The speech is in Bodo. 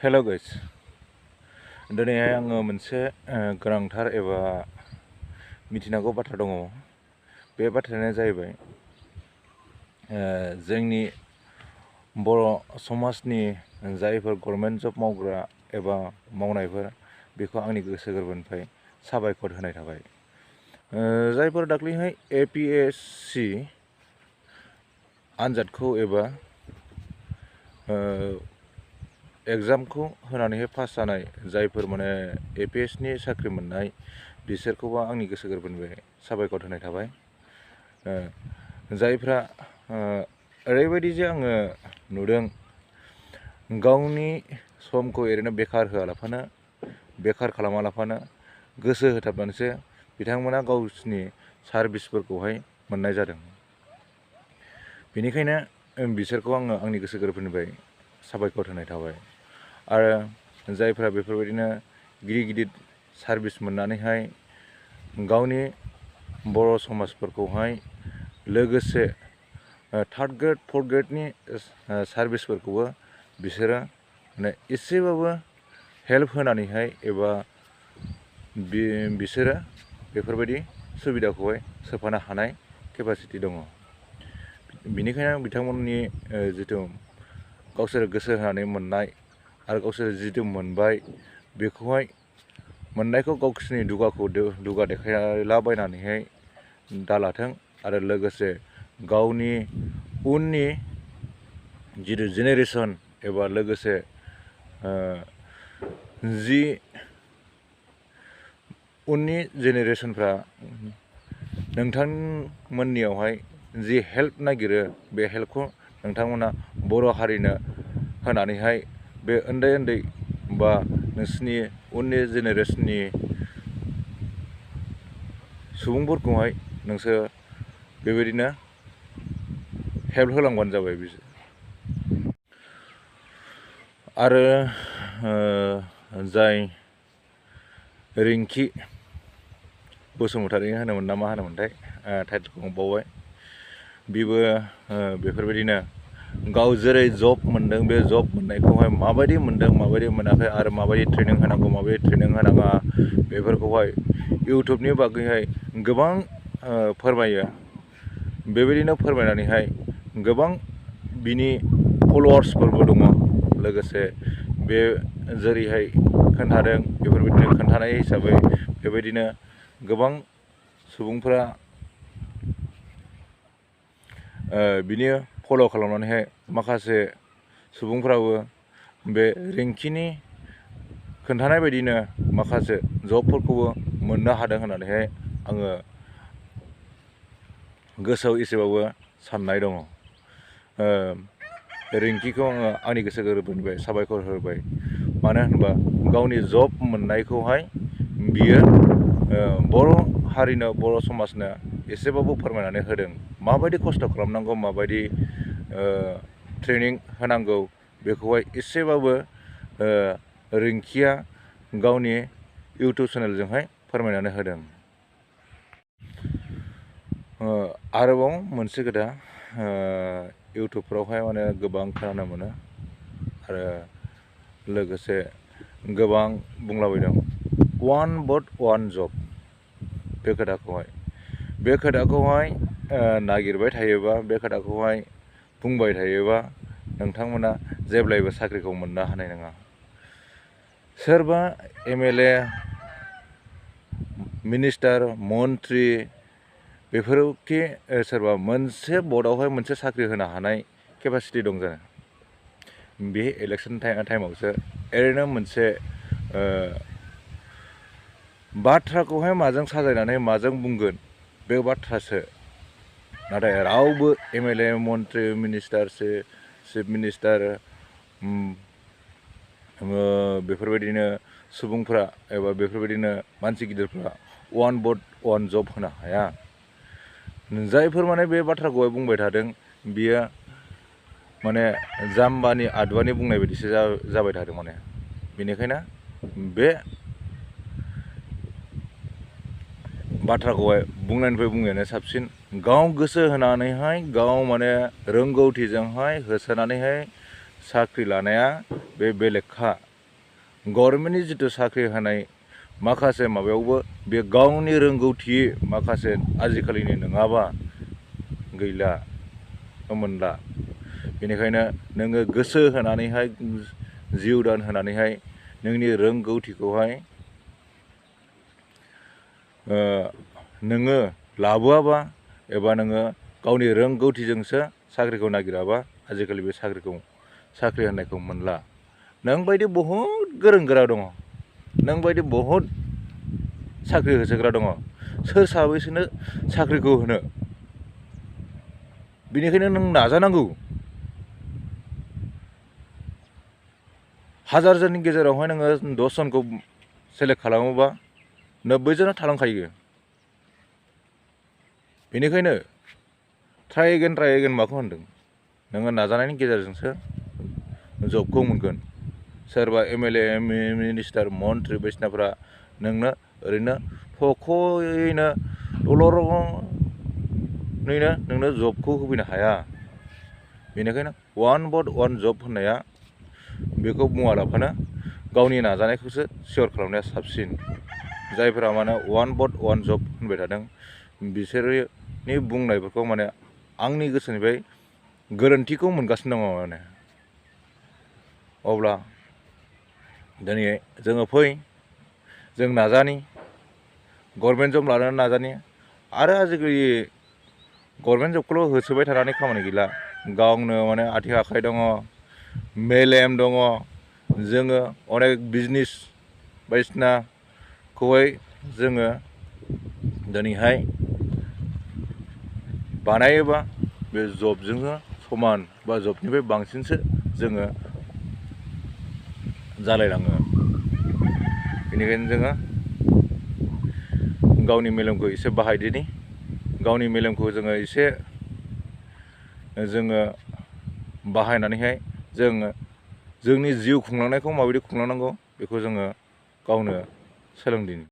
हेल' गाइस, दिनैहाय आङो मोनसे गोनांथार एबा मिथिनांगौ बाथ्रा दङ। बे बाथ्रायानो जाहैबाय जोंनि बर' समाजनि जायफोर गभर्नमेन्ट जब मावग्रा एबा मावनायफोर बेखौ आंनि गोसो गोरबोनिफ्राय साबायखर होनाय थाबाय। जायफोर दाख्लैहाय APSC आनजादखौ एबा एग्जामखौ होनानैहाय पास जानाय जायफोर माने APSCनि साख्रि मोननाय बिसोरखौबो आंनि गोसो गोरबोनिफ्राय साबायखर होनाय थाबाय। जायफ्रा ओरैबायदि जे आङो नुदों गावनि समखौ ओरैनो बेखार खालामालाफानो गोसो होथाबनानैसो बिथांमोना गावसिनि सार्भिसफोरखौहाय मोननाय जादों। बेनिखायनो बिसोरखौ आङो आंनि गोसो गोरबोनिफ्राय साबायखर होनाय थाबाय। आरो जायफ्रा बेफोरबायदिनो गिदिर सार्भिस मोननानैहाय गावनि बर' समाजफोरखौहाय लोगोसे थार्ड ग्रेड फर्थ ग्रेडनि सार्भिसफोरखौबो बिसोरो माने एसेबाबो हेल्प होनानैहाय एबा बिसोरो बेफोरबायदि सुबिदाखौहाय सोफानो हानाय केपासिटि दङ। बेनिखायनो बिथांमोननि जिथु गावसोर गोसो होनानै मोननाय आरो गावसोर जिथु मोनबाय बेखौहाय मोननायखौ गावसोरनि दुगा देखायलाबायनानैहाय दालाथों आरो लोगोसे गावनि उननि जिथु जेनेरेसन एबा लोगोसे जि उननि जेनेरेसनफ्रा नोंथांमोननियावहाय जि हेल्प नागिरो बे हेल्पखौ नोंथांमोना बर' हारिनो होनानैहाय बे उन्दै बा नोंसिनि उननि जेनेरेसननि सुबुंफोरखौहाय नोंसोर बेबायदिनो हेल्प होलांबानो जाबाय। आरो जाय रिंकि बसुमतारी होनोमोन ना मा होनोमोनथाय टाइटेलखौ बावबाय, बिबो बेफोरबायदिनो गाव जेरै जब मोनदों बे जब मोननायखौहाय माबायदि मोनदों माबायदि मोनाखै आरो माबायदि ट्रेनिं होनांगौ माबायदि ट्रेनिं होनाङा बेफोरखौहाय इउटुबनि बागैहाय गोबां फोरमायो। बेबायदिनो फोरमायनानैहाय गोबां बिनि फल'वार्सफोरबो दङ। लोगोसे बे जेरैहाय खोन्थादों बेफोरबायदिनो खोन्थानाय हिसाबै बेबायदिनो गोबां सुबुंफोरा बिनि फल' खालामनानैहाय माखासे सुबुंफ्राबो बे रिंकिनि खोन्थानाय बायदिनो माखासे जबफोरखौबो मोननो हादों होननानैहाय आङो गोसोआव एसेबाबो साननाय दङ। रिंकिखौ आङो आंनि गोसो गोरबोनिफ्राय साबायखर होबाय। मानो होनोबा गावनि जब मोननायखौहाय बियो बर' हारिनो बर' समाजनो एसेबाबो फोरमायनानै होदों। माबायदि खस्थ' खालामनांगौ माबायदि ट्रेनिं होनांगौ बेखौहाय एसेबाबो रिंकिया गावनि इउटुब चेनेलजोंहाय फोरमायनानै होदों। आरोबाव मोनसे खोथा, इउटुबफ्रावहाय माने गोबां खोनानो मोनो आरो लोगोसे गोबां बुंलाबायदों वान भट वान जब। बे खोथाखौहाय नागिरबाय थायोबा, बे खोथाखौहाय बुंबाय थायोबा नोंथांमोना जेब्लायबो साख्रिखौ मोननो हानाय नङा। सोरबा MLA मिनिस्टार मन्त्रि बेफोरखि सोरबा मोनसे भटआवहाय मोनसे साख्रि होनो हानाय केपासिटि दं जानो? बे इलेक्सन टाइमावसो ओरैनो मोनसे बाथ्राखौहाय माजों साजायनानै माजों बुंगोन बे बाथ्रासो। नाथाय रावबो MLA मन्त्रि मिनिस्टार चिफ मिनिस्टार बेफोरबायदिनो सुबुंफ्रा एबा बेफोरबायदिनो मानसि गिदिरफ्रा वान भट वान जब होनो हाया। जायफोर माने बे बाथ्राखौहाय बुंबाय थादों बियो माने जाम्बानि आदुवानि बुंनाय बायदिसो जाबाय थादों माने। बेनिखायनो बे बाथ्राखौहाय बुंनायनिफ्राय बुङैयानो साबसिन। गाव गोसो होनानैहाय गाव माने रोंगौथिजोंहाय होसोनानैहाय साख्रि लानाया बे बेलेगखा। गभर्नमेन्टनि जिथु साख्रि होनाय माखासे माबायावबो बे गावनि रोंगौथि माखासे आजिखालिनि नङाबा गैला मोनला। बेनिखायनो नोङो गोसो होनानैहाय जिउ दान होनानैहाय नोंनि रोंगौथिखौहाय नोङो लाबोआबा एबा नोङो गावनि रोंगौथिजोंसो साख्रिखौ नागिराबा आजिखालि बे साख्रि होननायखौ मोनला। नों बायदि बहुद गोरों गोरा दङ, नों बायदि बहुद साख्रि होसोग्रा दङ, सोर साबैसोनो साख्रिखौ होनो? बेनिखायनो नों नाजानांगौ। 1000 जननि गेजेरावहाय नोङो 10 जनखौ सेलेक्ट खालामोबा 90 जना थालांखायो। बेनिखायनो ट्राइ एगेन माखौ होनदों? नोङो नाजानायनि गेजेरजोंसो जबखौ मोनगोन। सोरबा MLA मिनिस्टार मन्त्रि बायदिसिनाफ्रा नोंनो ओरैनो थख'यैनो दलरैनो नोंनो जबखौ होफैनो हाया। बेनिखायनो वान भट वान जब होननाया बेखौ बुङालाफानो गावनि नाजानायखौसो सियर खालामनाया साबसिन। जायफोरा माने वान भट वान जब होनबाय थादों बिसोरनि बुंनायफोरखौ माने आंनि गोसोनिफ्राय गोरोन्थिखौ मोनगासिनो दङ माने। अब्ला दिनै जोङो फै जों नाजानि, गभर्नमेन्ट जब लानो नाजानि। आरो आजिखालि गभर्नमेन्ट जबखौल' होसोबाय थानानै खामानि गैला। गावनो माने आथिं आखाइ दङ, मेलेम दङ। जोङो अनेक बिजनेस बायदिसिनाखौहाय जोङो दिनैहाय बानायोबा बे जबजोंनो समान बा जबनिफ्राय बांसिनसो जोङो जालायलाङो। बेनिखायनो जोङो गावनि मेलेमखौ एसे बाहायदिनि, गावनि मेलेमखौ जोङो एसे बाहायनानैहाय जोङो जोंनि जिउ खुंलांनायखौ माबायदि खुंलांनांगौ बेखौ जोङो गावनो सोलोंदिनि।